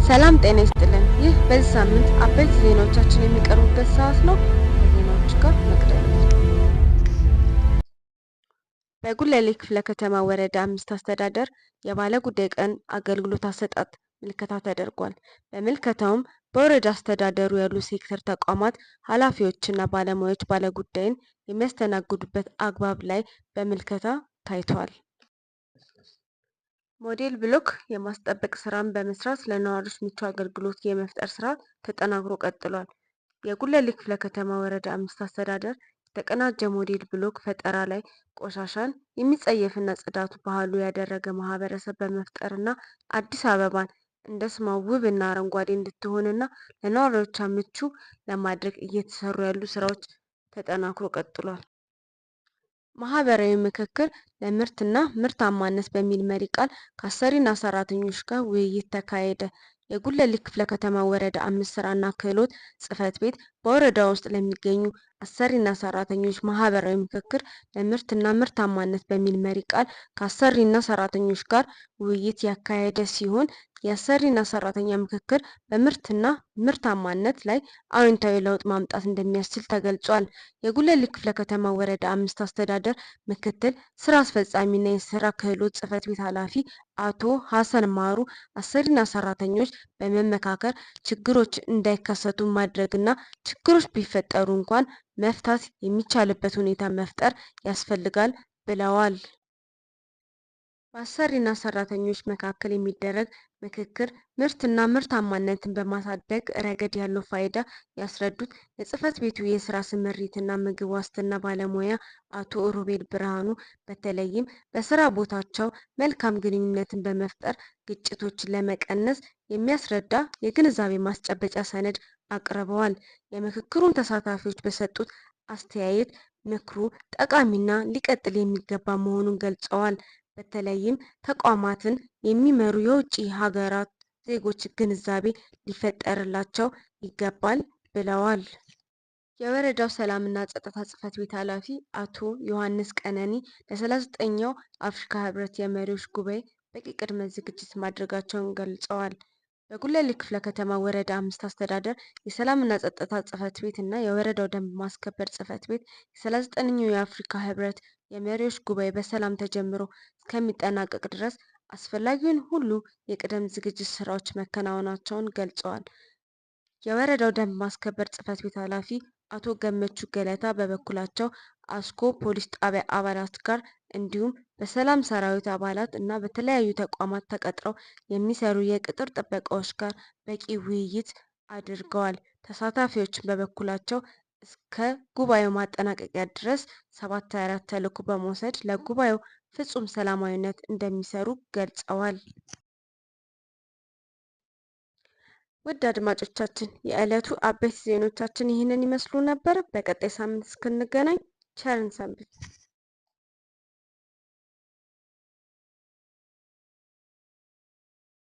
ሰላም ጤና ይስጥልን። ይህ በዚህ ሳምንት አበይት ዜናዎቻችን የሚቀርቡበት ሰዓት ነው። ከዜናዎቹ ጋር መቅደም። በጉለሌ ክፍለ ከተማ ወረዳ 5 አስተዳደር የባለ ጉዳይ ቀን አገልግሎት አሰጣጥ ምልከታ ተደርጓል። በምልከታውም በወረዳ አስተዳደሩ ያሉ ሴክተር ተቋማት ኃላፊዎችና ባለሙያዎች ባለጉዳይን የሚያስተናግዱበት አግባብ ላይ በምልከታ ታይቷል። ሞዴል ብሎክ የማስጠበቅ ስራን በመስራት ለነዋሪዎች ምቹ አገልግሎት የመፍጠር ስራ ተጠናክሮ ቀጥሏል። የጉለሌ ክፍለ ከተማ ወረዳ 5 አስተዳደር የተቀናጀ ሞዴል ብሎክ ፈጠራ ላይ ቆሻሻን የሚጸየፍና ጽዳቱ ባህሉ ያደረገ ማህበረሰብ በመፍጠርና አዲስ አበባን እንደ ስሟ ውብ እና አረንጓዴ እንድትሆንና ለነዋሪዎቿ ምቹ ለማድረግ እየተሰሩ ያሉ ስራዎች ተጠናክሮ ቀጥሏል። ማህበራዊ ምክክር ለምርትና ምርታማነት በሚል መሪ ቃል ከአሰሪና ሰራተኞች ጋር ውይይት ተካሄደ። የጉለሌ ክፍለ ከተማ ወረዳ 5 ስራና ክህሎት ጽሕፈት ቤት በወረዳ ውስጥ ለሚገኙ አሰሪና ሰራተኞች ማህበራዊ ምክክር ለምርትና ምርታማነት በሚል መሪ ቃል ከአሰሪና ሰራተኞች ጋር ውይይት ያካሄደ ሲሆን፣ የአሰሪና ሰራተኛ ምክክር በምርትና ምርታማነት ላይ አዎንታዊ ለውጥ ማምጣት እንደሚያስችል ተገልጿል። የጉለሌ ክፍለ ከተማ ወረዳ 5 አስተዳደር ምክትል ስራ አስፈጻሚና የስራ ክህሎት ጽሕፈት ቤት ኃላፊ አቶ ሀሰን ማሩ አሰሪና ሰራተኞች በመመካከር ችግሮች እንዳይከሰቱ ማድረግና ችግሮች ቢፈጠሩ እንኳን መፍታት የሚቻልበት ሁኔታ መፍጠር ያስፈልጋል ብለዋል። በአሰሪና ሰራተኞች መካከል የሚደረግ ምክክር ምርትና ምርታማነትን በማሳደግ ረገድ ያለው ፋይዳ ያስረዱት የጽሕፈት ቤቱ የስራ ስምሪትና ምግብ ዋስትና ባለሙያ አቶ ሮቤል ብርሃኑ፣ በተለይም በስራ ቦታቸው መልካም ግንኙነትን በመፍጠር ግጭቶችን ለመቀነስ የሚያስረዳ የግንዛቤ ማስጨበጫ ሰነድ አቅርበዋል። የምክክሩን ተሳታፊዎች በሰጡት አስተያየት ምክሩ ጠቃሚና ሊቀጥል የሚገባ መሆኑን ገልጸዋል። በተለይም ተቋማትን የሚመሩ የውጭ ሀገራት ዜጎች ግንዛቤ ሊፈጠርላቸው ይገባል ብለዋል። የወረዳው ሰላምና ጸጥታ ጽሕፈት ቤት ኃላፊ አቶ ዮሐንስ ቀነኒ ለ39ኛው አፍሪካ ህብረት የመሪዎች ጉባኤ በቂ ቅድመ ዝግጅት ማድረጋቸውን ገልጸዋል። በጉለሌ ክፍለ ከተማ ወረዳ 5 አስተዳደር የሰላምና ጸጥታ ጽሕፈት ቤት እና የወረዳው ደንብ ማስከበር ጽሕፈት ቤት የ39ኛው የአፍሪካ ህብረት የመሪዎች ጉባኤ በሰላም ተጀምሮ እስከሚጠናቀቅ ድረስ አስፈላጊውን ሁሉ የቅድመ ዝግጅት ስራዎች መከናወናቸውን ገልጸዋል። የወረዳው ደንብ ማስከበር ጽሕፈት ቤት ኃላፊ አቶ ገመቹ ገለታ በበኩላቸው አስኮ ፖሊስ ጣቢያ አባላት ጋር እንዲሁም በሰላም ሰራዊት አባላት እና በተለያዩ ተቋማት ተቀጥረው የሚሰሩ የቅጥር ጥበቃዎች ጋር በቂ ውይይት አድርገዋል። ተሳታፊዎችም በበኩላቸው እስከ ጉባኤው ማጠናቀቂያ ድረስ 724 ተልዕኮ በመውሰድ ለጉባኤው ፍጹም ሰላማዊነት እንደሚሰሩ ገልጸዋል። ውድ አድማጮቻችን፣ የዕለቱ አበይት ዜናዎቻችን ይህንን ይመስሉ ነበር። በቀጣይ ሳምንት እስክንገናኝ ቸርን ሰንብት።